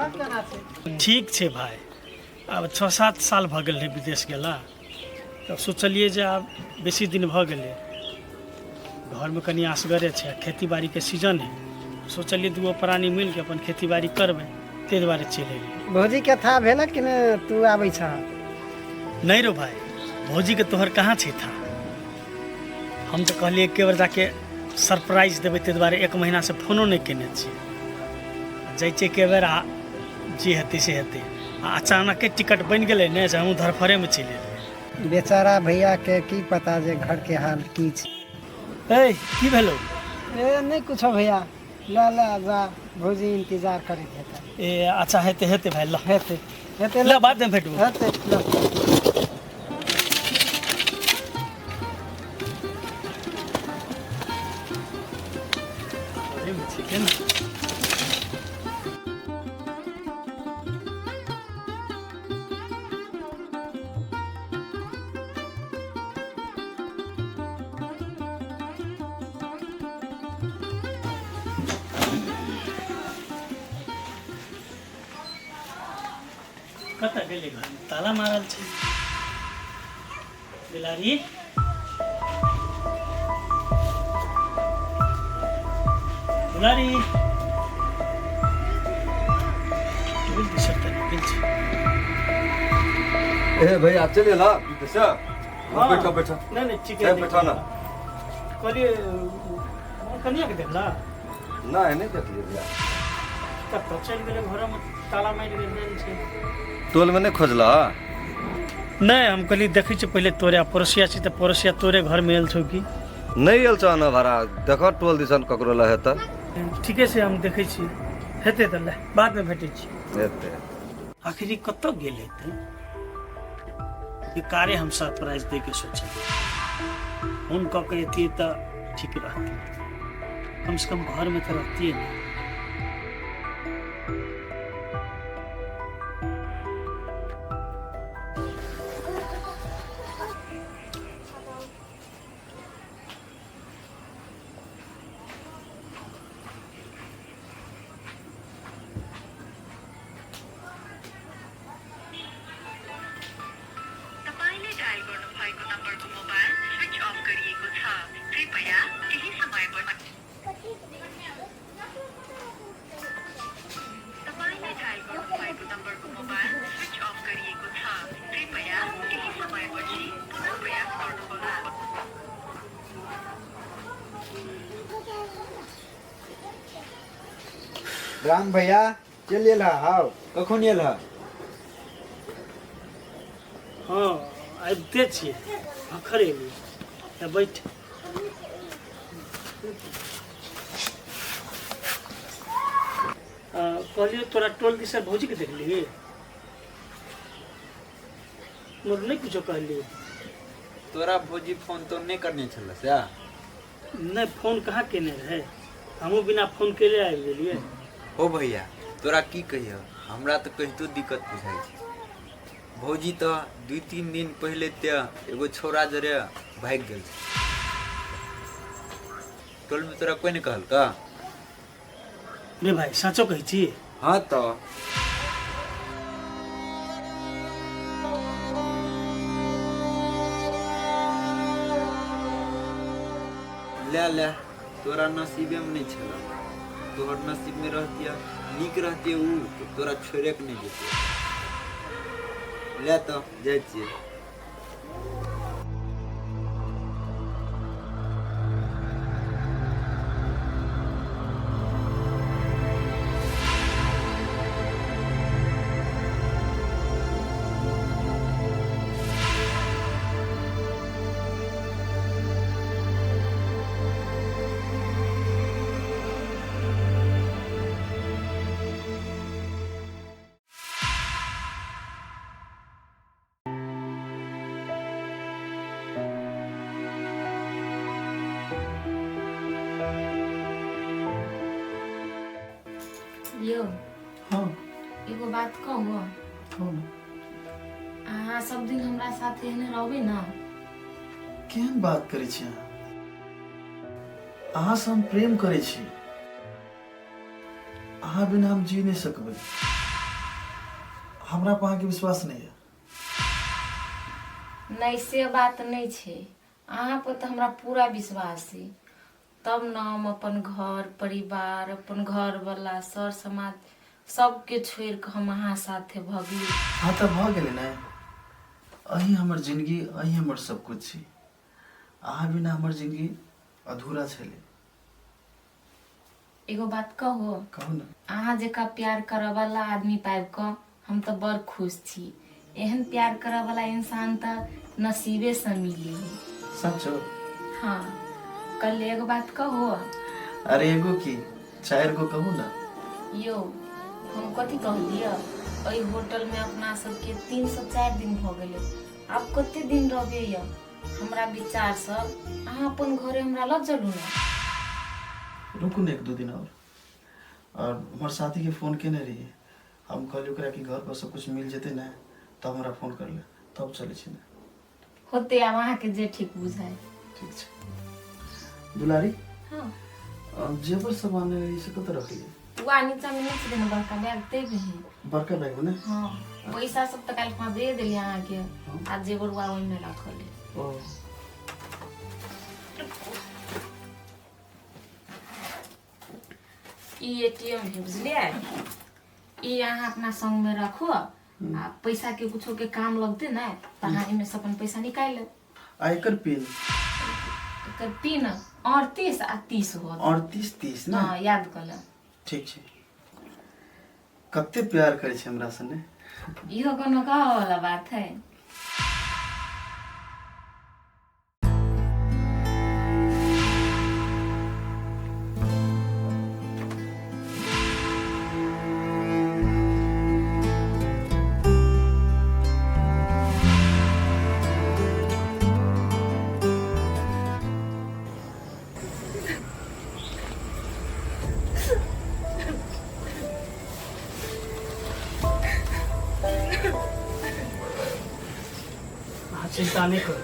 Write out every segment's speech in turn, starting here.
हाल केना छै? ठीक छै भाय, आब 6-7 साल भऽ गेल रहै विदेश गेला, तब सोचलियै जे आब बेसी दिन भऽ गेलै, घरमे कनि असगरे छै आ खेती बाड़ीके सीजन है, सोचलियै दूगो प्राणी मिलके अपन खेती बाड़ी करबै, ताहि दुआरे चलि एलियै। भौजीके था भेलक कि नहि तू आबै छह? नहि रो भाय, भौजीके तोहर कहाँ छै था। हम तऽ कहलियै एके बेर जाके सरप्राइज देबै, ताहि दुआरे 1 महीनासँ फोनो नहि केने छियै। जाइ छियै एके बेर आ जे हेतै से हेतै। आ अचानके टिकट बनि गेलै ने, से हमहूँ धरफड़ेमे चलि एलियै। बेचारा भैयाके की पता जे घरके हाल की छै। ए की भेलौ? ए नहि कुछो भैया, ल ल जा, भौजी इंतजार करैत हेतै। ए अच्छा हेतै हेतै भाय, ल हेतै हेतै, ल बादमे भेटबो। हेतै ल। घरेमे छिकै ने। कतऽ गेलै? घरमे ताला मारल छै। बिलाड़ी, दुलारी, टोल दिस तऽ निकल छै। ए भैया, चलिए ला विदेश। हाँ। बैठो बैठो। नहीं नहीं, ठीक ए, है। बैठो ना। कहलिए कनिया के देखला? नहीं, नहीं देखलिए भैया। कतऽ चलि गेलै? घरमे ताला मारि गेल छै। टोल में नहीं खोजला? नहि, हम कहलियै देखै छियै पहिले तोरे, आ पड़ोसिया छी तऽ पड़ोसिया तोरे घरमे आयल छौ की। नहीं आयल छौ ना भाड़ा, देखो टोल दिसन ककरो लहे तऽ। ठीके छै, हम देखै छी, हेतै तऽ ले, बादमे भेटै छी। हेतै। आखिर ई कतऽ गेल हेतै? बेकारे हम सरप्राइज दै के सोचलियै। फोन कऽ के एतियै तऽ ठीक रहतै, कम से कम घरमे तऽ रहतियै ने। तपाईँले डायल गर्नुभएको नम्बरको मोबाइल स्विच अफ गरिएको छ। कृपया केही समयपछि। तपाईँले डायल गर्नुभएको नम्बरको मोबाइल स्विच अफ गरिएको छ। कृपया केही समयपछि पुनः प्रयास गर्नुहोला। राम भैया, चलि एल हौ? कखन एल? हँ, आबिते छियै, भखर एलियै तऽ बैठ। कहलियौ तोरा टोल दिस भौजीके देखलिही? मोर नहि कुछो कहलियै। तोरा भौजी फोन तो नहि करने छल से? नहि, फोन कहाँ केने रहै, हमहूँ बिना फोन केले आबि गेलियै। हो भैया, तोरा की कहियो, हमरा तऽ कहितो दिक्कत बुझाइ छै। भौजी तऽ 2-3 दिन पहिले ते एगो छौड़ा जरे भागि गेल छै। टोलमे तोरा कोइ नहि कहलका? रे भाई, साँचो कहै छी? हाँ तऽ। ले ले, तोरा नसीबेमे नहि छल। तोहर नसीबमे रहतिय, नीक रहतिय उ तऽ तोरा छोड़े के नहि जेतिय। ले तऽ जाइ छियै। यौ। हाँ। एगो बात कहू? कहू ने। अहाँ सब दिन हमरा साथे एहने रहबै ने? केहन बात करै छी अहाँ? अहाँसँ हम प्रेम करै छी, अहाँ बिना हम जी नहि सकबै। हमरा पर अहाँके विश्वास नहि यऽ? नहि, से बात नहि छै। अहाँ पर तऽ हमरा पूरा विश्वास छै, तब ने हम अपन घर परिवार, अपन घरवला, सर समाज सबके छोड़ि कऽ हम अहाँ साथे भगली। हँ तऽ भऽ गेलै ने। अहीं हमर जिनगी, अहीं हमर सब कुछ छी। अहाँ बिना हमर जिनगी अधूरा छलै। एगो बात कहू? कहू ने। अहाँ जकाँ प्यार करऽवला आदमी पाबि कऽ हम तऽ बड़ खुश छी। एहन प्यार करऽवला इंसान तऽ नसीबेसँ मिली है। सचो? हाँ, कल एगो बात कहू? अरे एगो की, चारि गो कहू ने। यौ, हम कथी कहलियै, एहि होटलमे अपना सबके 3 से 4 दिन भऽ गेलै। आब कते दिन रहबै यऽ? हमरा विचारसँ अहाँ अपन घरे हमरा लऽ चलू ने। रुकू ने एक दू दिन और हमर साथीके फोन केने रहियै। हम कहलियै ओकरा कि घर पर सब कुछ मिल जेतै ने तब हमरा फोन कर ले, तब चलै छी ने। होते, आब अहाँके जे ठीक बुझाय। ठीक छै दुलारी। हाँ। अब जेवर सब आने रही से कतऽ रखलियै? वा नीचा में नहि छलै ने बड़का बैग ते भी। बड़का बैग में ने? हाँ, पैसा सब तऽ काल्हि खुना दे देलियै अहाँके, आ जेवर वा ओहिमे राखल है। ओ। ई एटीएम है, बुझलियै? ई अहाँ अपना संग में राखू, आ पैसा के कुछो के काम लगते ने तऽ अहाँ एहिमे से अपन पैसा निकालि लेब। आ एकर पिन? एकर पिन 38 आ 30 होत। 38 30 ने? हाँ, याद कऽ लेब। ठीक छै। कते प्यार करै छै हमरा सने। इहो कोनो कहऽ वाला बात है? अहाँ चिंता नहि करू,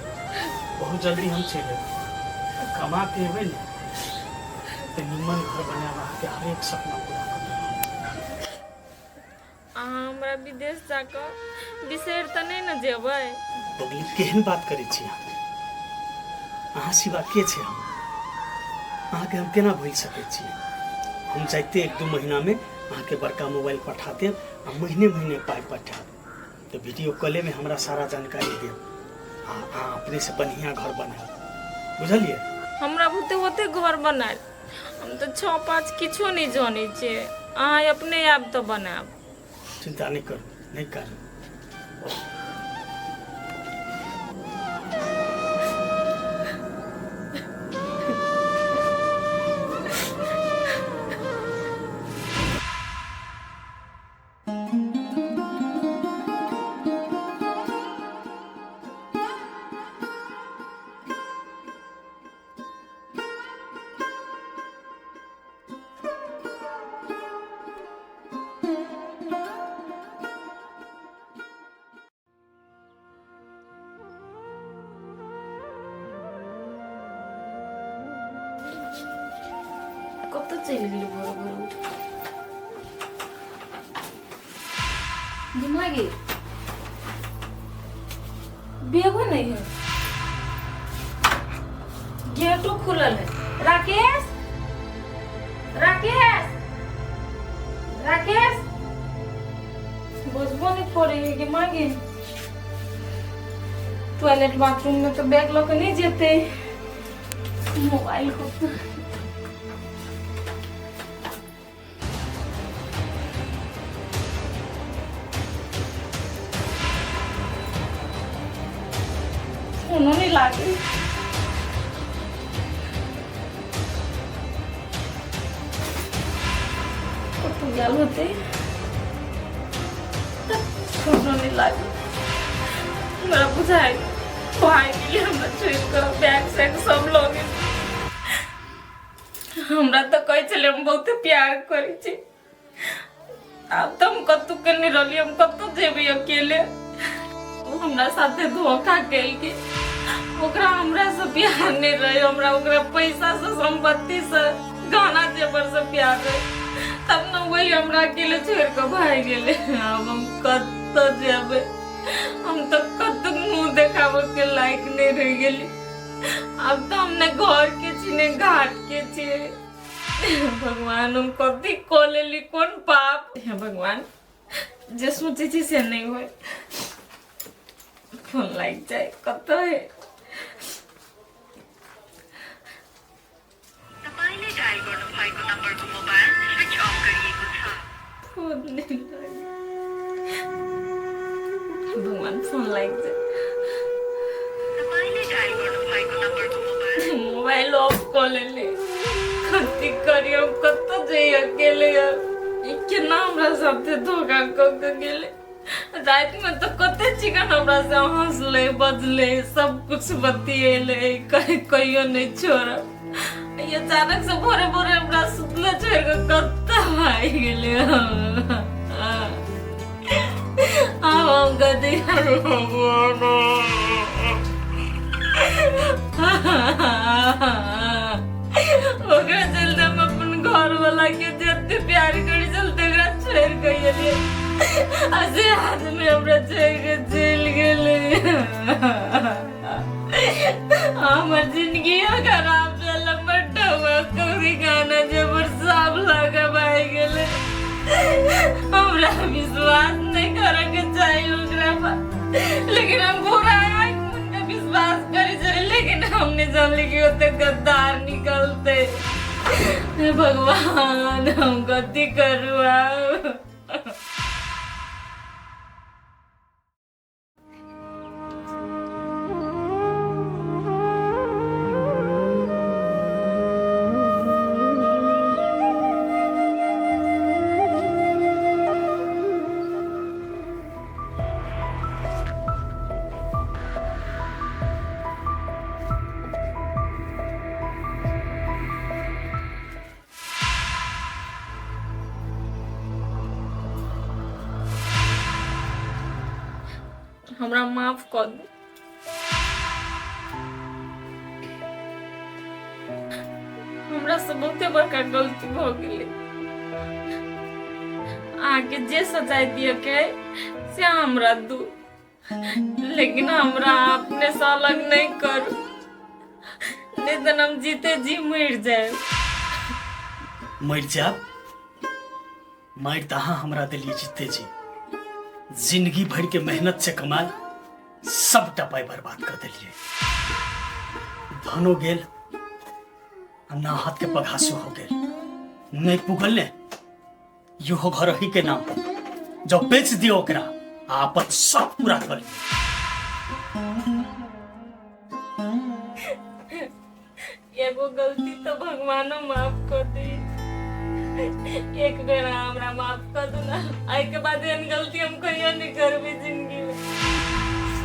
बहुत जल्दी हम चलि एबै। कमा के एबै ने तऽ निमन घर बनायब, अहाँके हरेक सपना पूरा करब। अहाँ हमरा विदेश जाकऽ बिसरि तऽ नहि ने जेबै? बबली, केहन बात करै छी अहाँ? अहाँ सिवा के छै हम? अहाँके हम केना भूलि सकै छी? हम जाइते एक दू महीनामे अहाँके बड़का मोबाइल पठा देब आ महीने महीने पाइ पठायब, तऽ वीडियो कॉलेमे हमरा सारा जानकारी देब आ अहाँ अपनेसँ बढ़िआँ घर बनायब, बुझलियै? हमरा बुते ओते घर बनायल? हम तऽ छओ पाँच किछो नहि जनै छियै। अहाँ अपने आयब तऽ बनायब। चिंता नहि करू, नहि करू। कतऽ चलि गेलै भोरे भोरे उठि दिमागी? बैगो नहीं है, गेटो खुलल है। राकेश, राकेश, राकेश! बजबो नहीं करे है के मांगे। टॉयलेट बाथरूम में तो बैग लऽ के नहीं जेते। मोबाइल को फोनो नहीं लागे। कतौ गेल होते? फोनो नहीं लागे। हमरा बुझाइ भागि गेलै हमरा छोड़ि कऽ, बैग सैग सब लऽ गेल। हमरा तऽ कहै छलै हम बहुते प्यार करै छी। आब तऽ हम कतहु के नहि रहली, हम कतहु जेबै अकेले? ओ हमरा साथे धोखा केलकै। ओकरा हमरा से प्यार नहि रहे, हमरा ओकरा पैसा से, संपत्ति से, गहना जेवर से प्यार रहे, तब ने वही हमरा अकेले छोड़ कऽ भागि गेलै। आब हम कतऽ कतऽ जेबै? हम तऽ कतौ मुँह देखाबऽ के लायक नहि रहि गेली। आब तऽ हम ने घर के छी ने घाट के छी। भगवान, हम कथी कऽ लेली, कोन पाप? हे भगवान, जे सोचै छी से नहि होय। फोन लागि जाय, कतऽ है? तपाईँले डायल गर्नुभएको नम्बरको मोबाइल स्विच अफ गरिएको छ। फोन नहीं लागे। भगवान, फोन लागि जाय। तपाईँले डायल गर्नुभएको नम्बरको मोबाइल मोबाइल ऑफ कऽ लेले। कथी करियौ, कतऽ जइयै अकेले? ई केना हमरा साथे धोखा कऽ के गेलै? रातिमे तऽ कते चिकन हमरा से हँसलै बजलै, सब कुछ बतियेलै, कहियो नहि छोड़ब। ई अचानक से भोरे भोरे हमरा सुतले छोड़ि कऽ कतऽ भागि गेलै? आब हम कथी करू भगवान? ओकरा चलते हम अपन घर वाला के जते प्यार करी छल तकरा छोड़ि के गेलियै, आ से आदमी हमरा छोड़ि के चलि गेलै। हमर जिंदगी खराब भेल। हमर डबा कौड़ी गाना जेबर सब लगा भागि गेलै। हमरा विश्वास नहि करऽ के चाही ओकरा पर, लेकिन हम पूरा आँखि मूनि के विश्वास करै छलियै, लेकिन हम नहि जानली कि ओते गद्दार निकलतै। हे भगवान, हम कथी करू आब? हमरा माफ कऽ दू। हमरा से बहुते बड़का गलती भऽ गेलै। अहाँके जे सजाय दिअ के से हमरा दू, लेकिन हमरा अपने से अलग नहीं करू, नहीं तो हम जीते जी मर जाए। मरि जायब? मारि तऽ अहाँ हमरा देलियै जीते जी। जिंदगी भरि के मेहनत से कमायल सबटा पाइ बर्बाद कर देलियै। धनो गेल आ ना हाथ के पघासो हो गेल। नहीं पुगल ने इहो घर ही के नाम पर जब बेच दियो ओकरा आ अपन सब पूरा कर लियो। एगो गलती तो भगवानो माफ कर दी। एक बेर हमरा माफ कर दू ना, आइ के बाद एहन गलती हम कहियो नहीं करबे जिंदगी में।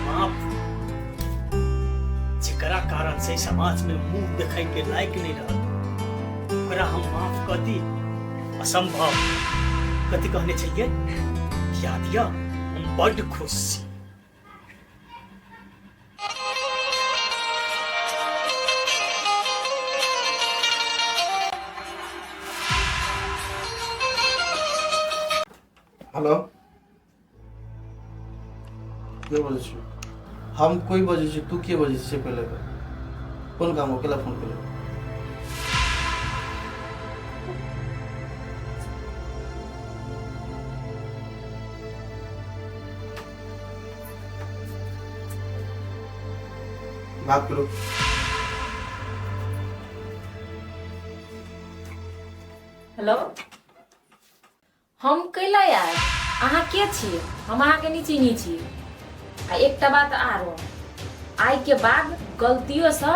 माफ? जेकरा कारण से समाज में मुंह देखे के लायक नहीं रहल, ओकरा हम माफ कर दी? असंभव। कथी कहने चाहिए, याद या? हम बड्ड खुश छी। हेलो, के बजै छी? हम कोई बजै छी, तू के बजै छी से पहिले कह। कोन काम हो? केला फोन केले? बात करो। हेलो, हम कैला यार, अहाँ के छी? हम अहाँके नहि चिन्है छी। आ एकटा बात आरो, आइ के बाद गलतियोसँ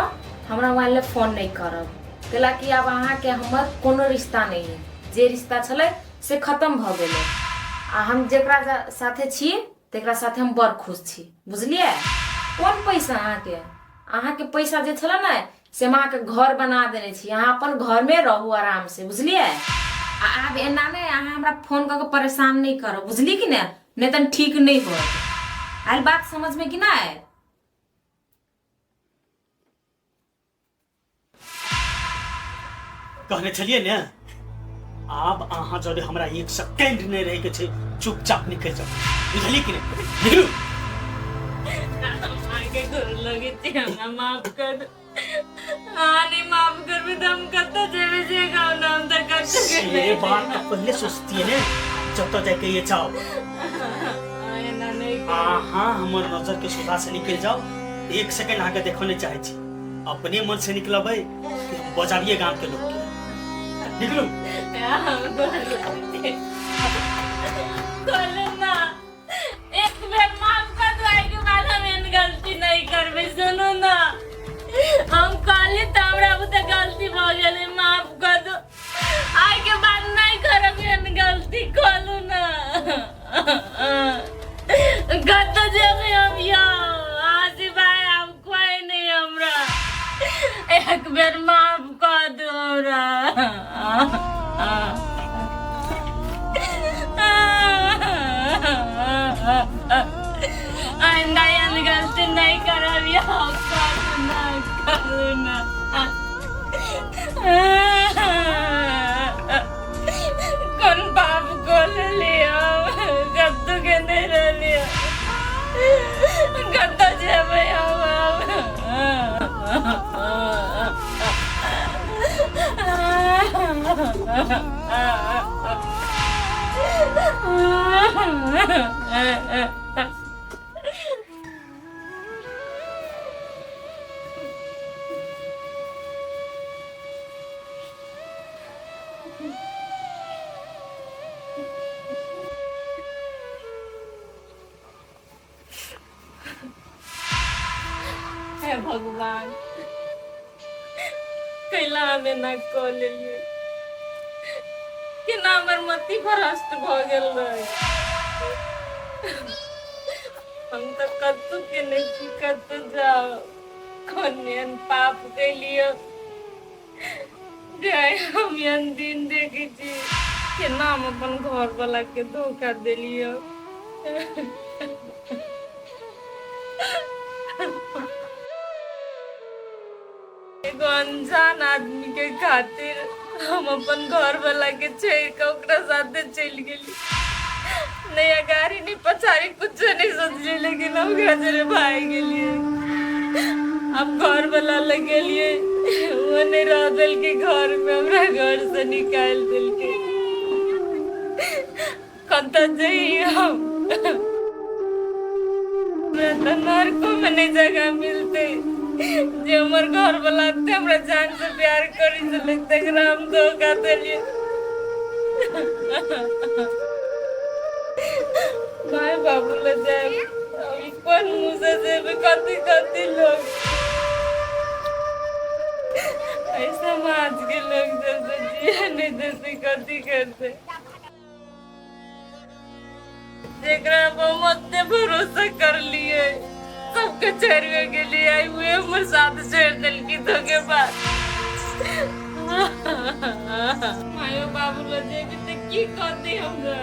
हमरा मोबाइल फोन नहि करब, कैला कि आब अहाँके हमर कोनो रिश्ता नहि है। जे रिश्ता छलै से खत्म भऽ गेलै, आ हम जेकरा साथे छी तकरा साथे हम बड़ खुश छी, बुझलियै? कोन पैसा अहाँके? अहाँके पैसा जे छलै ने से हम अहाँके घर बना देने छी। अहाँ अपन घरमे रहू आराम से, बुझलियै? आ आब एना नहि, अहाँ हमरा फोन कऽ के परेशान नहि करब, बुझली कि नहि? नहि तहन ठीक नहि होत। आयल बात समझमे कि नहि? कहने छलियै ने, आब अहाँ जरे हमरा एक सेकेंड नहीं रहे के छै, चुपचाप निकल जाओ, बुझली कि नहीं? निकलू। अहाँके गोर लगै छी, हमरा माफ कर दू। अहाँ नहि माफ करबै तऽ हम कतऽ जेबै से कहू ने, हम तऽ कतऽ से गेबै। बात तो पहले सोचती है ने, जब तक जाके ये जाओ। अहाँ एना नहि करू। अहाँ हमर नजर के सोझा से निकल जाओ, एक सेकंड अहाँके देखो नहीं चाहे छी। अपने मन से निकलबै कि हम बजाबिए गाम के लोग के। निकलू। हम गोर लगै छी। कहलहुँ ना, एक बेर माफ कर दू, आइके बाद हम एहन गलती नहि करबै। सुनू ना, हम कहली तऽ हमरा बुते गलती भऽ गेलै, माफ कर दू, आइके बाद नहि करब एहन गलती। कहलहुँ ना, कतऽ जेबै हम यौ? अहाँ सिवाय आब कोइ नहि हमरा। एक बेर माफ कऽ दू हमरा। आइंदा एहन गलती नहीं करब यौ, करू ना, करू ना। कोन पाप कऽ लेलियै? कतौ के नहि रहलियै, कतऽ जेबै हम आब? हे भगवान, कैला हम एना कऽ लेलियै? केना हमर मति भ्रष्ट भऽ गेल रहे? हम तऽ कतहु के नहि छी, कतहु जाउ? कोन एहन पाप केलियै जे आइ हम एहन दिन देखै छी? केना हम अपन घरवला के धोखा देलियै? एगो अनजान आदमी के खातिर हम अपन घर वाला के छोड़ के ओकरा साथे चलि गेली। नहीं अगाड़ी नहीं पछाड़ी, कुछ नहीं सोचली, लेकिन हम ओकरा जरे भाग गेलियै। अब घर वाला लग गेलियै, वो नहीं रह देलकै घर में, हमरा घर से निकालि देलकै। कतऽ जइयै हम? हमरा तऽ नरको में नहीं जगह मिलते। जे हमर घर वाला एते हमरा जान से प्यार करै छलै, तकरा हम धोखा देलियै। माय बाबू लग जायब, हम कोन मुँह से जेबै? कथी कथी लोग, एहि समाज के लोग सब तऽ जिए नहीं देते। कथी करते? जेकरा पर हम ओते भरोसा कर लिए, सबके छोड़ के गेलिए, आई उहे हमर साथ छोड़ देलकी धोखेबाज। मायो बाबू लग जेबी तऽ की कहते हमरा?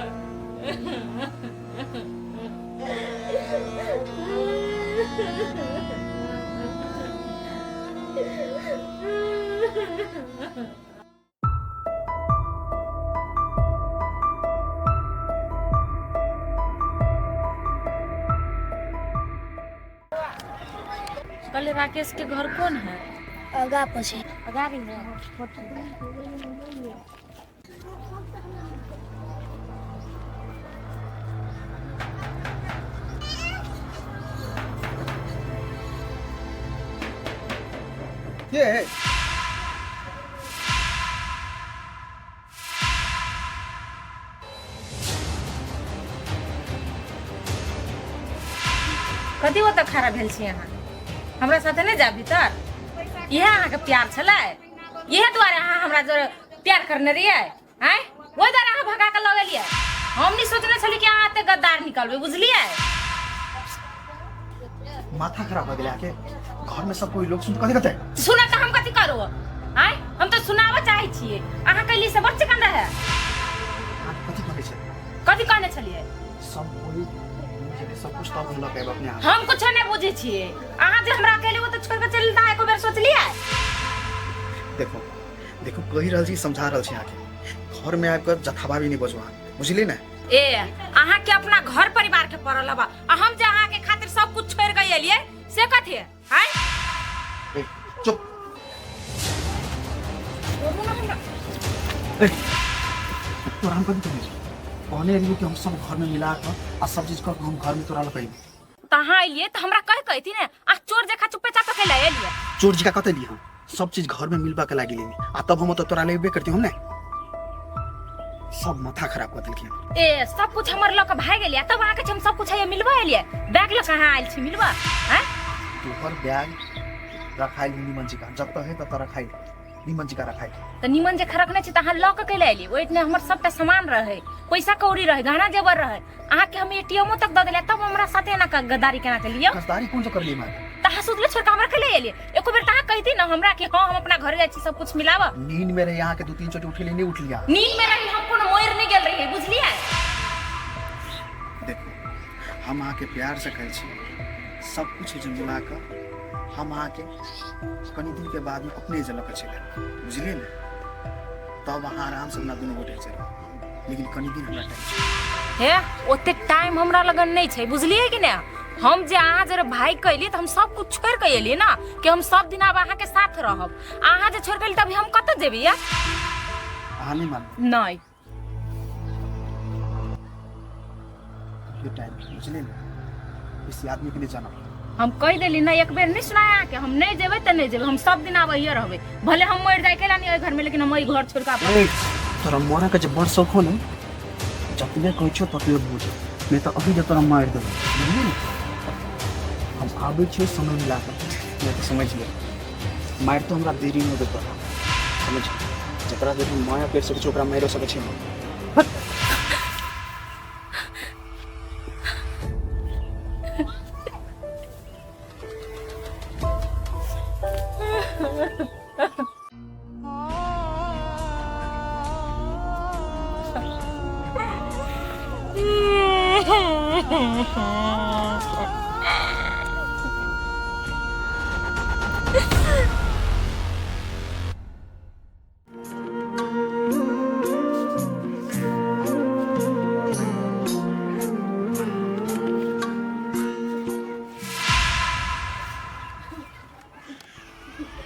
कहले राकेश के घर कौन है? आगा पछे। अगाड़ी है। के है? कथी ओतऽ खड़ा भेल छी अहाँ? हमरा साथे नहि जायब भीतर? इएह अहाँके प्यार छलै? इएह दुआरे अहाँ हमरा जोरे प्यार करने रहियै? आँय, ओहि दुआरे अहाँ भगा कऽ लऽ गेलियै? हम नहि सोचने छलियै कि अहाँ एते गद्दार निकलबै, बुझलियै? माथा खराब भऽ गेलै अहाँके। घर में सब कोई लोग सुन कथी कहतै? सुनत तऽ हम कथी करू? आँय, हम तऽ सुनाबऽ चाहै छियै। अहाँ कैली से बड़ चिकन रहै। अहाँ कथी कहै छै? कथी कहने छलियै? सब कोई बुझेतै सब कुछ, तब हम लऽ के आयब अपने आप। हम कुछो नहि बुझै छियै। अहाँ जे हमरा अकेले ओतऽ छोड़ि कऽ चलि, तऽ अहाँ एको बेर सोचलियै? देखो देखो, कहि रहल छी, समझा रहल छी अहाँके। घर में आबि कऽ जथाबा भी नहीं बजवा, बुझली ने? ए अहाँ के अपना घर परिवार के पड़ल हबा, आ हम जे अहाँ के खातिर सब कुछ छोड़ के एलिए से कथी है? आय ए, चुप। ए, तोरा हम कथी कहने छी? कहने रहियो कि हम सब घर में मिला कऽ आ सब चीज कऽ के हम घर में तोरा लऽ के अयबै। तहाँ एलिए तऽ हमरा कह कहती ने, आ चोर जखा चुप्पे चाप के ले एलिए। चोर जका कतऽ एलिए हम? सब चीज घर में मिलबा के लागि लेली आ तब हम ओतऽ तोरा लेबे करती हम ने। सब माथा खराब कऽ देलखिन। ए सब कुछ हमर लऽ के भागि गेलिए, तब अहाँ के हम सब कुछ हैया मिलबा एलिए, बैग लऽ के अहाँ आयल छी मिलबा? आँय तोहर बैग रखाइल निमन जका, जतऽ है ततऽ रखाइल, निमन जका रखाइल। तऽ निमन जे रखने छी तऽ अहाँ लऽ के कैले एलिए? ओहिमे हमर सबटा सामान रहे, पैसा कौड़ी रहे, गहना जेवर रहे, अहाँ के हम एटीएमो तक दऽ देलिए, तब हमरा साथे एना गद्दारी केना केलिए? गद्दारी कोन से करलिए माय? तऽ अहाँ सुतले छोड़ के हमरा कैले एलिए? एको बेर तऽ अहाँ कहती ना हमरा कि हाँ हम अपना घर जाइ छी सब कुछ मिलाबऽ। नींद में रही अहाँ के 2-3 चोटी उठेली नहीं उठलिया। नींद में रही हम, कोनो मरि नहीं गेल रही, बुझलिए? देखो हम अहाँ के प्यार से कहै छी, सब कुछ जे मिला कऽ हम अहाँ के कनी दिन के बाद में अपने जे लऽ कऽ चलि आयब, बुझलिए ने? तब अहाँ आराम से अपना दुनू गोटे चलब, लेकिन कनी दिन हमरा टाइम छै। हे ओते टाइम हमरा लगन नहीं छै, बुझलिए कि ने? हम जे अहाँ जरे भाई कैली तऽ हम सब कुछ छोड़ के एलिए ना कि हम सब दिन आब अहाँ के साथ रहब, अहाँ जे छोड़ के एली तभी हम कतऽ जेबै या? अहाँ नहीं मानब? नहीं। ये टाइम बुझलिए ने, बेसी आदमी के नहीं जानब। हम कहि देली ना एक बेर नहीं सुनाया अहाँके, हम नहीं जेबै तऽ नहीं जेबै, हम सब दिन आब अहिए रहबै, भले हम मरि जाइ केला नहीं ओहि घर में, लेकिन हम एहि घर छोड़ के आब। तोरा मरे के जे बड़ शौक हो ने, जतबे कहै छियौ ततबे बुझ, नहीं तऽ अभी जे तोरा मारि देबौ, बुझली ने? हम आबै छियौ समय मिला कऽ, नहीं तऽ समझ ले मारि तो हमरा देरी नहि देतौ, समझ? जकरा देर हम माया करि सकै छियै ओकरा मारियो सकै छियै हम।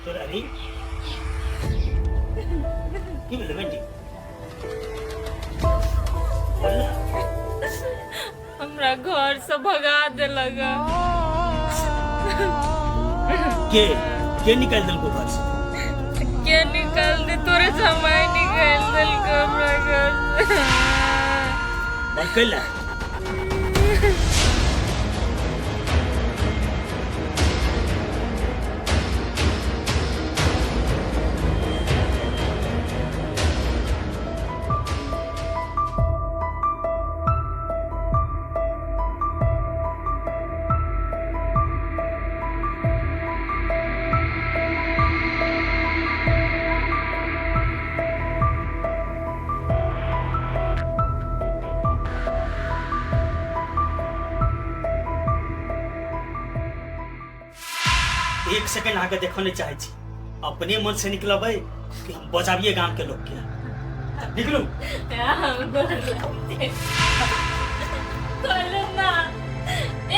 तोरा रे की भेलै बेटी? बोल ना। हमरा घर से भगा देलक। के के निकालि देलको घर से? के निकाल दे? तोरे जमाई निकाल देलको हमरा घर से। बोल कैला? एक सेकंड आके देखो नहीं चाहे छी, अपने मन से निकलबै कि हम बचाबिए गाम के लोग के। निकलू। ना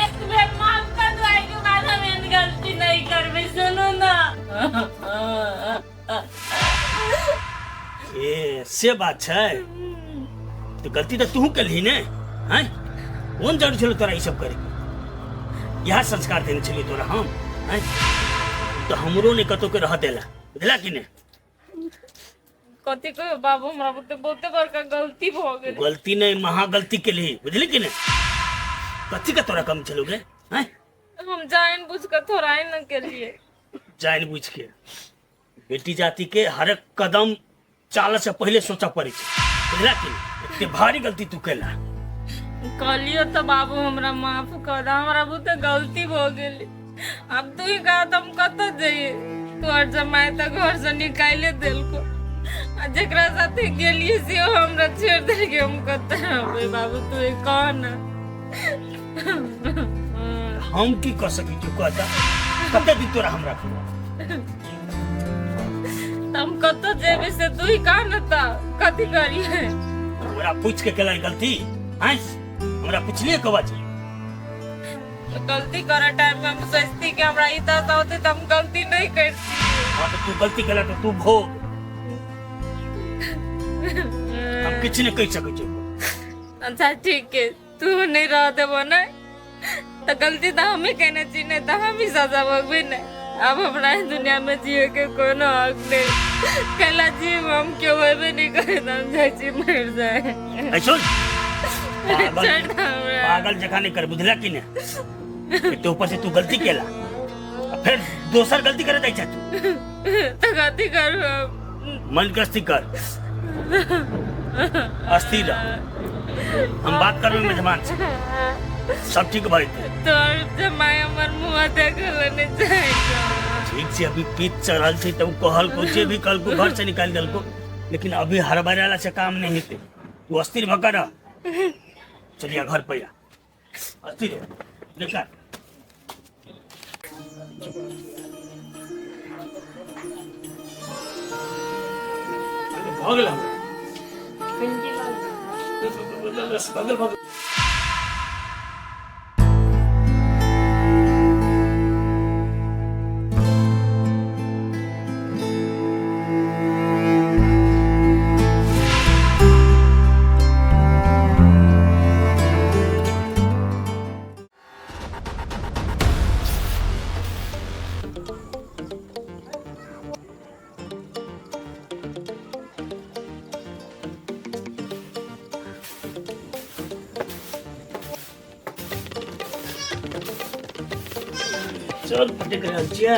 एक बेर माफ कर दो, आई के बाद हम एहन गलती नहीं करबै, सुनू ना। ए से बात छै तो गलती तो तू कलही ने, हैं? कोन जरूरी छलो तोरा ई सब करे? इएह संस्कार देने छलियै तोरा हम, हैं? तो हमरो ने कतौ के रह देला, बुझला कि ने? कथी कहियो बाबू, हमरा बहुते बहुते बड़का गलती भऽ गेल। गलती नहीं, महा गलती के लिए, बुझली कि ने? कथी का तोरा कम छलो गे, हैं? हम जान बुझ के थोड़ा ही न केलिए। जान बुझ के बेटी जाति के हर एक कदम चाल से पहले सोचा पड़े छै, बुझला कि ने? एते भारी गलती तू केला। कहलियो तो बाबू हमरा माफ कर दे, हमरा बहुते गलती भऽ गेल। अब तू ही कह हम कतऽ जइए? तोहर जमाई तऽ घर से निकाले देलको, आ जेकरा साथे गेलिए से हमरा छोड़ देलके, हम कतऽ रहबै बाबू? तू ही कह ना। हम की कह सकै छी कहता? कते दिन तोरा हम रखबो? हम कतऽ जेबै से तू ही कह ना। तऽ कथी करिए? हमरा पूछ के केला गलती आँय? हमरा पुछलिए कब छै? गलती करे टाइम में हम सोचती कि हमरा ई दशा होते तो हम गलती नहीं करती। हाँ तो तू गलती केला तो तू भोग, हम किछु नहीं कहि सकै छियौ। अच्छा ठीक है, तू नहीं रह देबो ने तो गलती तो हम ही केने छी ने, तो हम ही सजा भोगबे ने। अब हमरा इस दुनिया में जिए के कोनो हक नहीं, कैला जीव हम क्यों होबे नहीं करे, हम जाइ छी मर जाए। ऐ सुन, पागल छोड़ दे हमरा। पागल जकाँ नहीं कर, बुझला कि ने? एक तो ऊपर से तू गलती केला आ फिर दोसर गलती करे जाइ छै तू। तो गलती करू हम? मन गस्ती कर, अस्थिर रह, हम बात करबै मेजबान से, सब ठीक भऽ जेतै। तोर जमाई हमर मुँह देखल नहीं चाहे। ठीक छै, अभी पीत चढ़ल छै तऽ ओ कहलको जे भी कहलको घर से निकालि देलको, लेकिन अभी हड़बड़ाला से काम नहीं हेतै। तू अस्थिर भऽ कऽ रह, चलिया घर पर आ, अस्थिर हो, निकाल। भऽ गेल हमरा। भऽ गेल, भऽ गेल। चल पटक रहल छियै,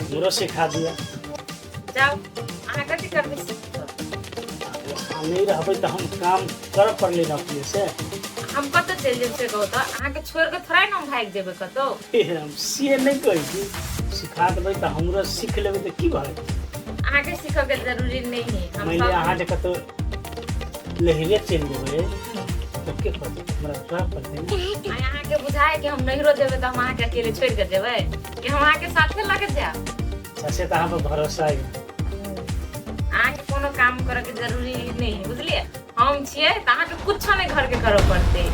हमरो सिखा दिअ। जाउ, अहाँ कथी करबै सीख कऽ? अहाँ नहि रहबै तऽ हम काम करऽ पड़लै ने अपने से। हम कतऽ चलि जेब से कहू तऽ? अहाँके छोड़ि कऽ थोड़े ने हम भागि जेबै कतौ। हे, हम से नहि कहै छी, सिखा देबै तऽ हमरो सीख लेबै तऽ की भऽ जेतै? अहाँके सीखऽ के जरूरी नहि है। हम मानि लिअ सब अहाँ जे कतौ लहरे चलि जेबै तऽ के करतै? हमरा करऽ पड़तै ने। आइ अहाँके बुझाय कि हम नैहरो जेबै तऽ हम अहाँके अकेले छोड़ि कऽ जेबै कि हम अहाँके साथे लऽ के जायब? अच्छा, से तऽ अहाँ पर भरोसा अइ। अहाँके कोनो काम करऽ के जरूरी नहि है, बुझलियै? हम छियै तऽ अहाँके कुछो नहि घर के करऽ पड़तै।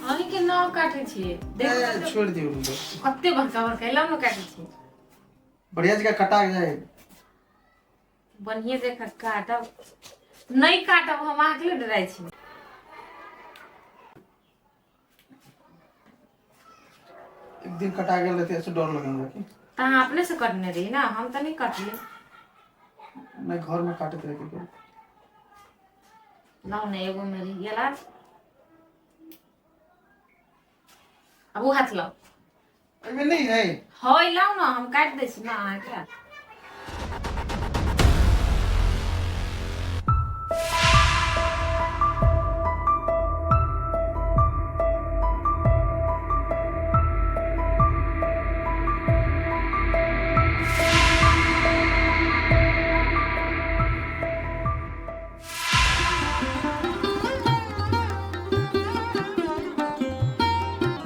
अहीं के नाव काटै छियै? ए, छोड़ दियौ हुनका। कते बड़का बड़का एला ने काटै छियै। बढ़िया जगह कटा जाए। बढ़िया जगह काटब नहीं काटब, हम अहाँके लिए डराइ छी। एक दिन कटा गेल रहते ऐसे डर लगे हमरा की। तऽ अहाँ अपने से कटने रही ना, हम तऽ नहीं कटली। मैं घर में काटैत रहे की। लाउ ने, एगो में रहि गेल। आब ओ हाथ लाउ। एहिमे नहीं है। हय, लाउ ने, हम काटि दै छी ने अहाँके।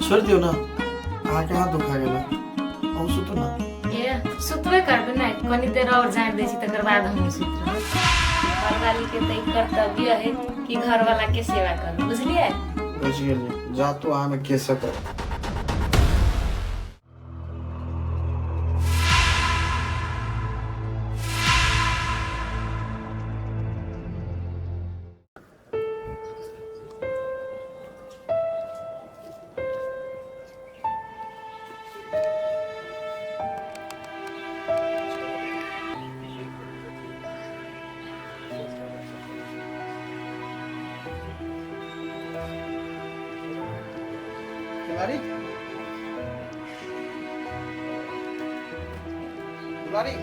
छोड़ दियौ ना, अहाँके हाथ दुखा गेल। अहूँ सुतू ना। ए, सुतबे करबै ने, कनी देर और जानि दै छी तकर बाद हम सुति रहब। घरवाली के तऽ ई कर्तव्य है कि घरवाला के सेवा करू, बुझलियै? बुझि गेलियै, जा तू अहाँमे के सकत। दुलारी, दुलारी।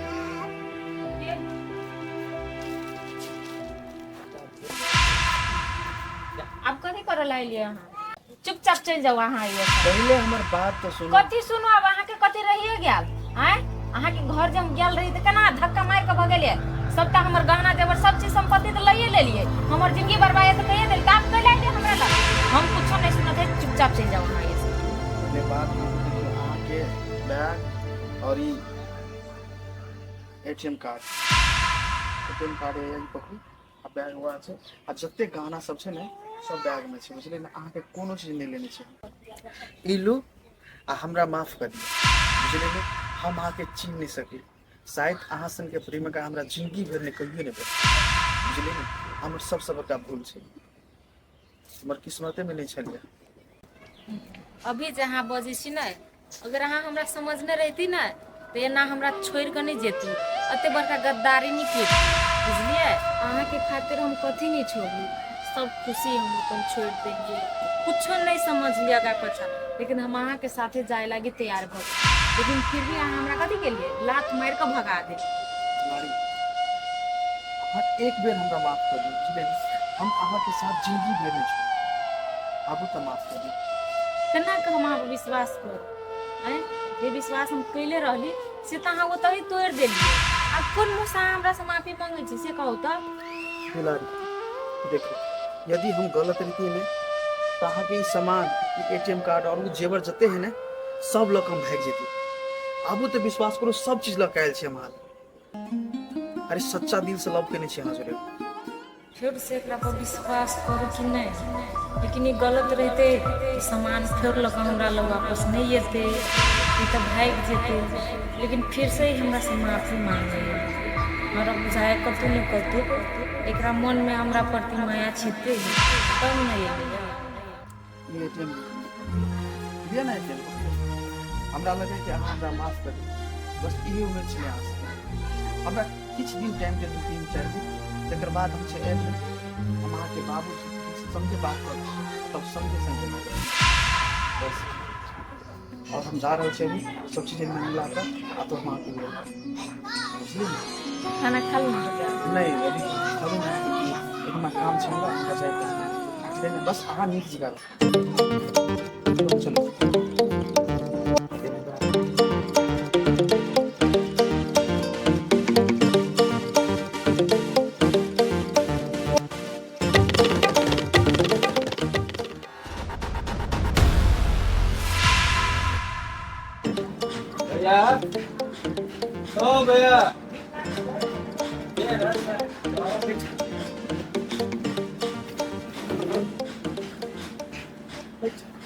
आब कथी करऽ लागलियै अहाँ? चुपचाप चलि जाउ अहाँ एहिसँ। पहिले हमर बात तो सुनू। कथी सुनू? आब अहाँके कथी रहिए गेल? आँय, अहाँके घर जे हम गेल रही तऽ केना धक्का मारि कऽ भगेलियै? सबटा हमर गहना जेवर सब चीज संपत्ति तऽ लइए लेलियै, हमर जिंदगी बर्बाद तऽ कहिए देलियै, आब कैला एलियै हमरा लग? हम कुछो नहि सुनत है, चुपचाप चलि जाउ अहाँ एहिसँ। पहिले बात देखियौ, अहाँके बैग और ई एटीएम कार्ड, एटीएम कार्ड ई पकड़ू आ बैग वएह छै आ जते गहना सब छै ने सब बैग में छै, बुझलियै ने? अहाँके कोनो चीज नहि लेने छै। ई लू आ हमरा माफ कर दियौ, बुझलियै ने? हम अहाँके चिन्ह नहि सकली, शायद अहाँ सनके प्रेमिका हमरा जिंदगी भरि नहि कहियो नहि भेटत, बुझलियै ने? हमर सबसँ बड़का भूल छै, हमर किस्मतेमे नहि छलियै। अभी जे अहाँ बजै छी ने, अगर अहाँ हमरा समझने रहिती ने तऽ एना हमरा छोड़ि कऽ नहि जेती, एते बड़का गद्दारी नहि की, बुझलियै? अहाँके खातिर हम कथी नहि छोड़ली, सब खुशी हम अपन छोड़ि देलियै, कुछो नहि समझलियै आगाँ पाछाँ, लेकिन हम अहाँके साथे जाय लागी तैयार भऽ गेली, लेकिन फिर भी अहाँ हमरा कथी केलियै? लात मारि कऽ भगा देलियै। दुलारी, अहाँ एक बेर हमरा माफ कर दियौ, बुझलियै? हम अहाँके साथ जिंदगी भरि नहि छोड़ब, आबू तऽ माफ कर दियौ। केना कऽ हम अहाँपर विश्वास करू? आँय, जे विश्वास हम कैले रहली से तऽ अहाँ ओतहि तोड़ि देलियै, आब कोन मुँहसँ अहाँ हमरासँ माफी मांगै छी से कहू तऽ? दुलारी देखो, यदि हम गलत रहितियै ने तऽ अहाँके ई सामान, ई एटीएम कार्ड और ओ जेवर जते है ने सब लऽ कऽ हम भागि जैती। आबू तऽ विश्वास करू, सब चीज लऽ कऽ आयल छी हम अहाँ। अरे सच्चा दिल से लव केने छी अहाँ जोरे। फेर से एकरा पर विश्वास करू कि नहि? लेकिन ई गलत रहितै तऽ सामान फेर लऽ कऽ हमरा लग वापस नहि एतै, ई तऽ भागि जेतै, लेकिन फेरसँ ई हमरासँ माफी मांगैए। हमरा बुझाइए कतहु ने कतहु एकरा मनमे हमरा प्रति माया छितै तब ने एलैए। ई एटीएम लिअ ने, एटीएम। हमरा लगै कि अहाँ हमरा माफ कर दियौ, बस इहे उम्मीद छलै अहाँसँ। हमरा किछु दिन टाइम दे दू, 3-4 दिन, तकर बाद हम से आबि ने हम अहाँके बाबूजी संगे बात करब, तब संगे संगे बस। और हम जा रहल छी अभी सब चीज एहिमे मिला कऽ आ तो हम अहाँके मिलब, बुझलियै ने? खाना खा लू। नहि, अभी खबे नहि, एकमा काम छै हमरा, हमरा जाय पड़त, बुझलियै ने? बस अहाँ नीक जगह रहू। चलू। भैया, ओ भैया।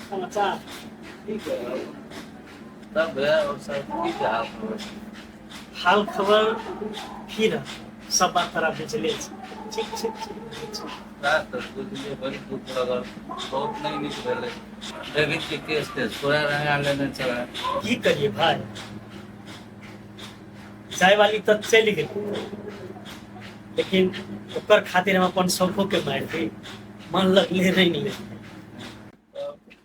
समाचार ठीक है तब भैया, और सब ठीक है आप? हाल खबर फिर सब बात तोरा बुझले छै। ठीक छै, ठीक छै। रात तऽ बुझलियै, बड़ी दुख लगल, बहुत नहि नीक भेलै। देखै छियै केस तेस पूरा रंगा लेने छलै। की करिए भाई, जाय वाली तऽ चलि गेली, लेकिन ओकर खातिर हम अपन शौको के मारि दी? मन लगले रंगि ले।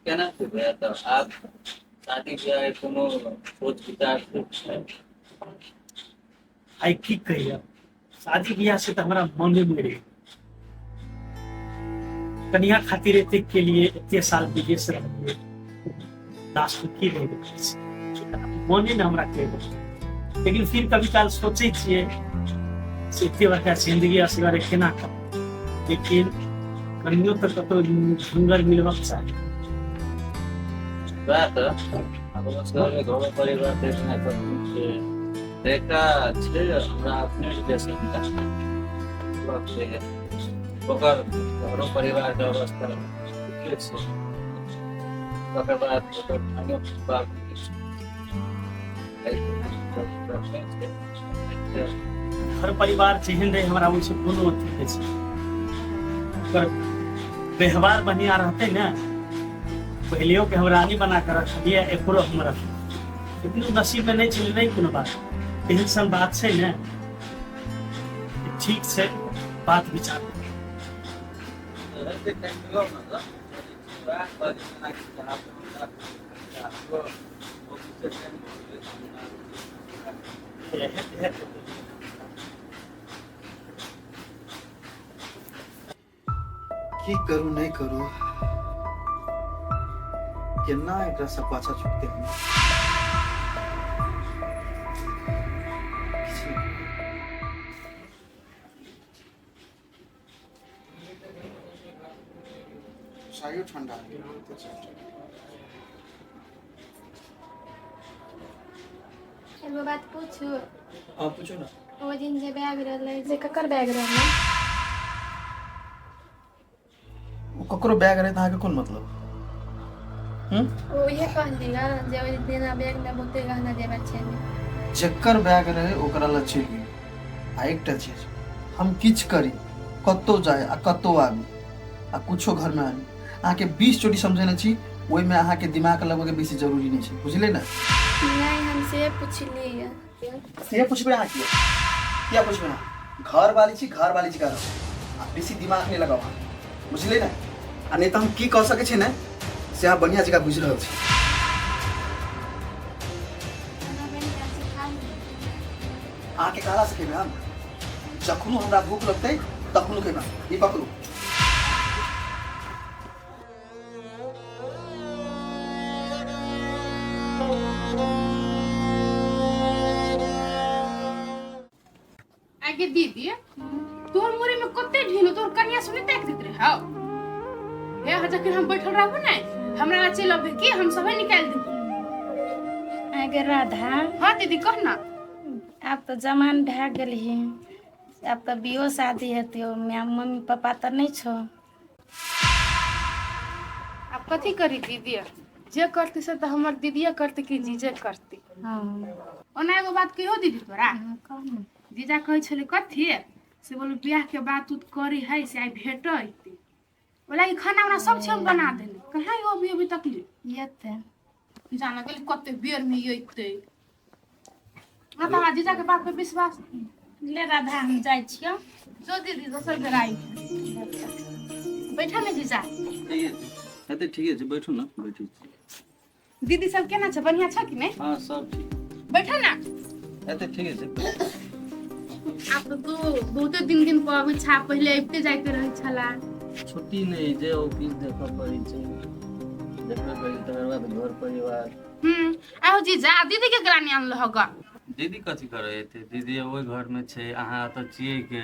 केना छै भैया, तऽ आब शादी बियाह के कोनो सोच विचार छै? आइ की कहिए, शादी बियाह से तऽ हमरा मने मरि गेल। कनिया खातिर एते के लिए एते साल विदेश रहलियै, लास्ट में की रहि गेल? मने ने हमरा कहि। लेकिन फिर कभी काल सोचै छियै से एते बड़का जिंदगी असगरे केना कटत, लेकिन कनियो तऽ कतौ ढंगर मिलबाक चाही। वएह तऽ आब असगरे घरो परिवार देखनाइ पड़ै छै। एकटा छै हमरा अपने रिलेशन छै, ओकर घरो परिवारके अवस्था ठीके छै, तकर बाद ओकर भाइयो बाप छै। घर परिवार जेहन रहे हमरा ओहिसँ कोनो अथी नहि छै। ओकर व्यवहार बढ़िया रहतै ने, पहिलियो के हम रानी बना के रखलियै, एकरो हम रखलियै, लेकिन ओ नसीब में नहि छलै। नहि कोनो बात, एहन सन बात छै ने, ठीक छै, बात विचार। की करू नहि करू, केना एकरा से पाछा छुटते हम? किछु नहि। चायो ठंडा है, बहुते चाय ठंडा। एगो बात पूछू? हाँ, पूछू ना। ओ दिन जे बैग रहलै से ककर बैग रहलै? ओ ककरो बैग रहै तऽ अहाँके कोन मतलब? ओ इहे कहली ना जे ओहि दिना बैग में बहुते गहना जेवर छै। जकर बैग रहे ओकरा लग चलि गेल। आ एकटा चीज, हम किछु करी, कतहु जाय आ कतहु आबी आ कुछो घरमे आबी, अहाँके 20 चोटी समझेने छी, ओहिमे अहाँके दिमाग लगबैके बेसी जरूरी नहि छै, बुझलियै ने? नहि, हम से पुछलियै। से पुछबै अहाँ? किया किया पुछबै अहाँ? घर वाली छी, घर वाली जकाँ रहू आ बेसी दिमाग नहि लगाउ अहाँ, बुझलियै ने? आ नहि तऽ हम की कऽ सकै छी ने से अहाँ बढ़िआँ जकाँ बुझि रहल छी। खाना बनि गेल छै, खा लिअ। अहाँके कहलासँ खेबै हम? जखनो हमरा भूख लगतै तखनो खेबै। ई पकड़ू। आगे दीदी, तोहर मुड़ी में कते ढील, तोहर कनिया सुनी ताक देत रहे हौ। हे, जखन हम बैठल रहबो ने, हमरा चलि अबे की हम सबे निकालि देबो। आगे राधा। हाँ दीदी, कह ना। आब तऽ जमान भए गेलही, आब तऽ बियो शादी हेतै। मम्मी पापा तऽ नहि छौ। आब कथी करी दीदी? जे करती से तऽ हमर दीदिये करती कि जीजे करती? हाँ। ओना एगो बात कहियो दीदी तोरा? कह ने। जीजा कहै छलै कथी से, बोलू बियाह के बात उत करी है से आइ भेट अइती, ओला कि खाना उना सब छै हम बना देने। कहाँ यो अभी अभी तक ले येतै। जाना गेल कते बेर में अइतै ना, तऽ हमरा जीजा के बात पे विश्वास। ले राधा, हम जाइ छियौ। जो दीदी, दोसर बेर आई। बैठा ने जीजा। ठीके छै, हेतै, ठीके छै, बैठू ने, बैठू छी। दीदी सब केना छै? बढ़िया छ कि नहि? हँ, सब ठीक। बैठा ना। हेतै, ठीके छै। आब तऽ तू बहुते दिन दिन पर अबै छा, पहिले अबिते जाइते रहै छला। छुट्टी नहि जे ऑफिस देखऽ पड़ै छै, देखबे करी, तकर बाद घर परिवार। आहो जीजा, आ दीदी के केकरा नहि आनलह ग? दीदी कथी करे एते? दीदी ओहि घर में छै, अहाँ एतऽ छियै के?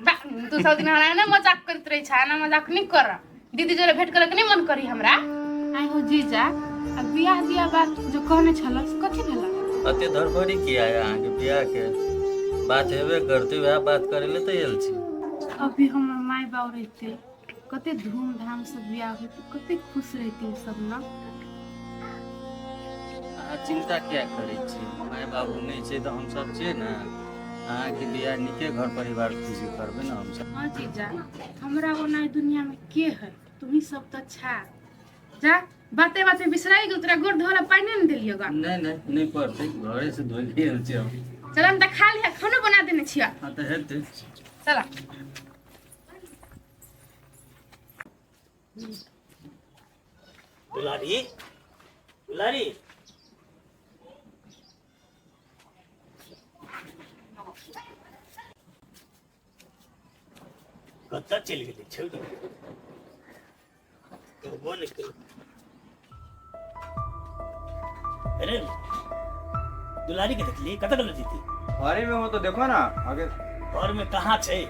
बा, तू सब दिन हमरा एना मजाक करैत रहै छा। एना मजाक नहि कर। दीदी जोरे भेंट करे के नहि मन करी हमरा? आइ हो जीजा, आ बियाह दिया बात जो कहने छल से कथी भेल? अते धड़फड़ी किया है अहाँके? बियाह के बात हेबे करतै, वएह बात करे ले तऽ आयल छी। अभी हमर माय बाप रहिते, कते धूमधाम से बियाह होते, कते खुश रहते ओ सब ना। अहाँ चिन्ता किया करै छी? माय बाबू नहि छै तऽ हमसब छियै ने। अहाँके बियाह नीके घर परिवार खुशी करबै ने हमसब। हाँ जीजा, हमरा ओना ई दुनिया में के है? तुम्ही सब तऽ छा। जा, बाते बाते बिसराई गेल, तोरा गोड़ धोला पानि ने देलियो गा। नहि नहि, नहि पड़तै, घरे से धोइ के आयल छी हम। चल, हम तऽ खा लिहा, खानो बना देने छियै। हाँ, तऽ हेतै। चल। दुलारी, दुलारी, कतऽ चलि गेलै छौड़ी? कहबो नहि केलकै। अरे, दुलारी के देखली? कतऽ गेलो दीदी? घरे में हो तो देखो ना आगे। घर में कहाँ छै?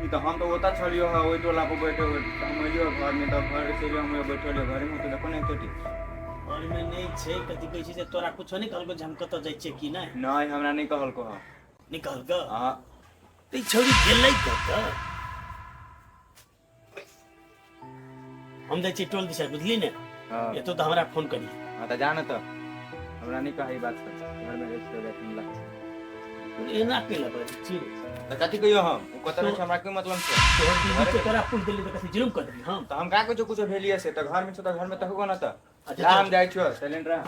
ई तो हम तो ओता छलियो है, ओहि टोला पर बैठे हुए। हम एलियो घर में तऽ घर से हम बैठल घर में, तो देखो ना तोटी। घर में नहि छै। कथी कहै छै जे तोरा कुछो नहि कहलको जे हम कतऽ जाइ छियै की नहि? नहीं, हमरा नहीं कहलको है। नहि कहलको? हाँ। तऽ ई छौड़ी गेलै कतऽ? हम जाइ छियै टोल दिशा, बुझली ने? हाँ। एतो तऽ हमरा फोन करी। हाँ, तऽ जाना तऽ हमरा नहीं कहा ई बात सब, घर में रह के मिला। एना केला बाजै छी? तऽ कथी कहियो हम? ओ कतऽ रहै छै, हमरा कोई मतलब छै? तोहर दीदी के तोरा पूछ देली तऽ कथी जुलुम कर देली हम? तऽ हम का कुछो कुछो भेलिए से तऽ घर में छौ तऽ घर में तकबो ना तऽ। अच्छा, जा, चल। हम जाइ छियो, साइलेंट रह।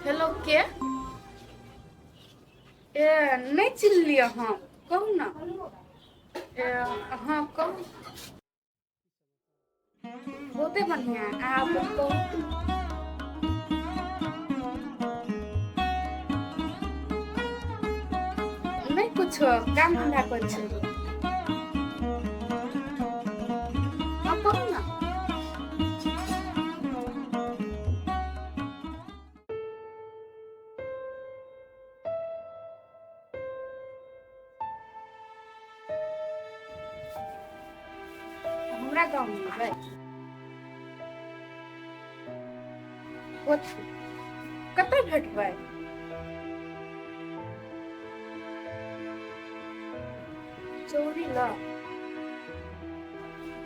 हेलो, के? ए, नहि चिन्हलियै हम, कहू ने। हाँ कहू। बहुते बढ़िया, अहाँ अपन कहू। नहीं कुछो, काम धंधा करै छलियै। हाँ कहू ना। हमरा गाँव में एबै? कथी कतऽ भेटबै? चौरी लग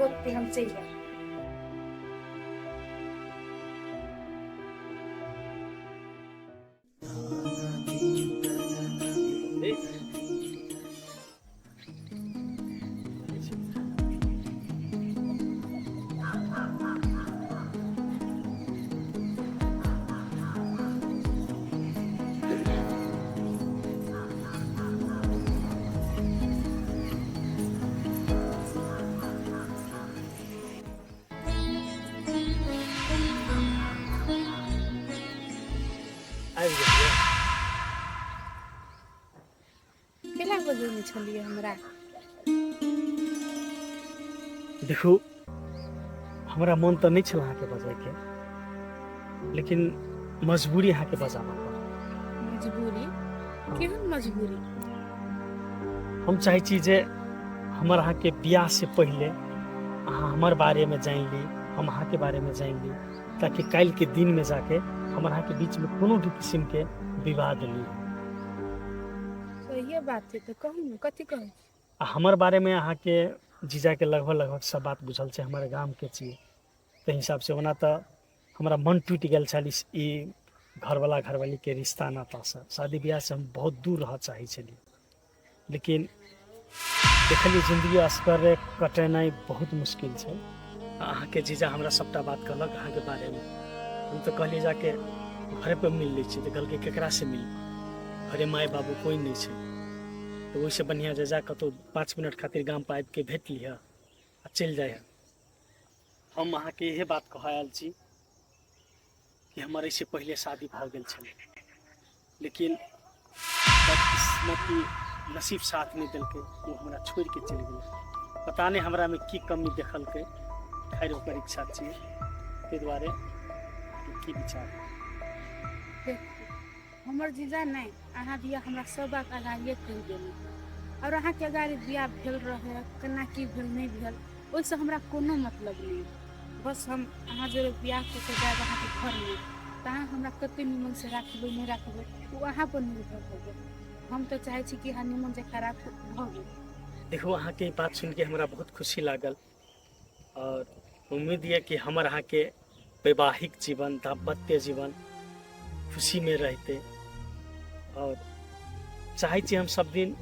ओते हम चलि आयब। आबि गेलियै? केना बजौने छलियै हमरा? देखू, हमरा मन तऽ नहि छल अहाँके बजैके, लेकिन मजबूरी अहाँके बजाबऽ पड़ल। मजबूरी? केहन मजबूरी? हम चाहै छी जे हमर अहाँके बियाहसँ पहिले अहाँ हमर बारेमे जानि ली, हम अहाँके बारेमे जानि ली, ताकि काल्हिके दिनमे जाके हमर अहाँके बीचमे कोनो भी किसिमके विवाद नहि हो। सहिए बात छै, तऽ कहू ने कथी कहू। आ हमर बारेमे अहाँके जीजाके लगभग लगभग सब बात बुझल छै, हमर गामके छियै, ताहि हिसाबसँ। ओना तऽ हमरा मन टूटि गेल छल ई घरवला घरवालीके रिश्ता नातासँ, शादी बियाहसँ हम बहुत दूर रहऽ चाहै छलियै, लेकिन देखलियै जिन्दगी असगरे कटेनाइ बहुत मुश्किल छै। अहाँके जीजा हमरा सबटा बात कहलक अहाँके बारेमे। हम तऽ कहलियै जाके घरे पर मिल लै छी, तऽ कहलकै केकरासँ मिलबै, घरे माय बाबू कोइ नहि छै, तऽ ओहिसँ बढ़िआँ जे जा कतहु 5 मिनट खातिर गाम पर आबिके भेट लिहऽ आ चलि जाइ। हम अहाँके इहे बात कहऽ आयल छी कि हमर एहिसँ पहिले शादी भऽ गेल छलै, लेकिन बदकिस्मती नसीब साथ नहि देलकै, ओ हमरा छोड़िके चलि गेलै। पता नहि हमरामे की कमी देखलकै। खैर, ओकर इच्छा छियै, ताहि दुआरे की विचार? देखू, हमर जीजा नहि, अहाँ बियाह हमरा सब बात अगाड़िए कहि देलहुँ, आओर अहाँके अगाड़ी बियाह भेल रहै, केना की भेल नहि भेल, ओहिसँ हमरा कोनो मतलब नहि। बस हम अहाँ जरे बियाह कऽ के जायब अहाँके घरमे, तऽ अहाँ हमरा कते निमनसँ राखबै नहि राखबै, ओ अहाँ पर निर्भर भऽ गेल। हम तऽ चाहै छी कि अहाँ निमन जकाँ राखू, भऽ गेल। देखू, अहाँके ई बात सुनिके हमरा बहुत खुशी लागल आओर उम्मीद यऽ कि हमर अहाँके वैवाहिक जीवन, दाम्पत्य जीवन खुशीमे रहतै। आओर चाहै छी हम सब दिन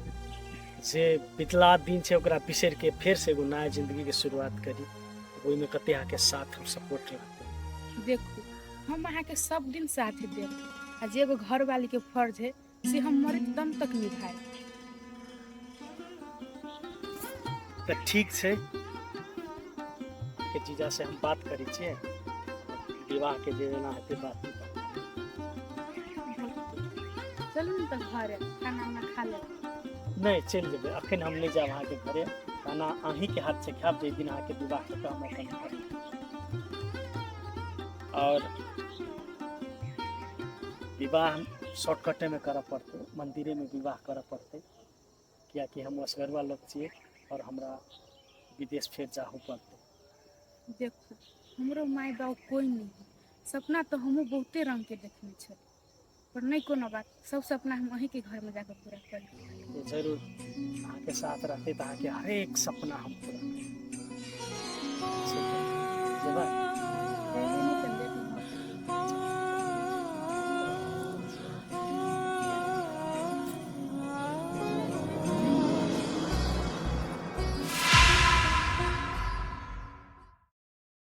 जे बितला दिन छै ओकरा बिसरिके फेरसँ एगो नया जिन्दगीके शुरुआत करी, ओहिमे कते अहाँके साथ हम सपोर्ट रहतै। देखू, हम अहाँके सब दिन साथ देब, आ जे एगो घरवालीके फर्ज है से हम मरैत दम तक निभायब। तऽ ठीक छै, के जीजा से हम बात करै छियै, विवाहके जे जेना हेतै बात। चलू ने तऽ घरे खाना उना खा लेब। नहि, चलि जेबै, अखन हम नहि जायब अहाँके घरे, खाना अहीँके हाथसँ खायब जाहि दिन अहाँके विवाह हेतै हम अपन घरे। आओर विवाह शॉर्टकटेमे करऽ पड़तै, मन्दिरेमे विवाह करऽ पड़तै, कियाकि हम असगरुआ लोक छियै आओर हमरा विदेश फेर जाहू पड़तै। देखू, हमरो माय बाप कोइ नहि है। सपना तऽ हमहूँ बहुते रंगके देखने छली, पर नहि कोनो बात, सब सपना हम अहीँके घरमे जाकऽ पूरा करब। जरूर, अहाँके साथ रहतै तऽ अहाँके हरेक सपना हम पूरा करब। जेबै?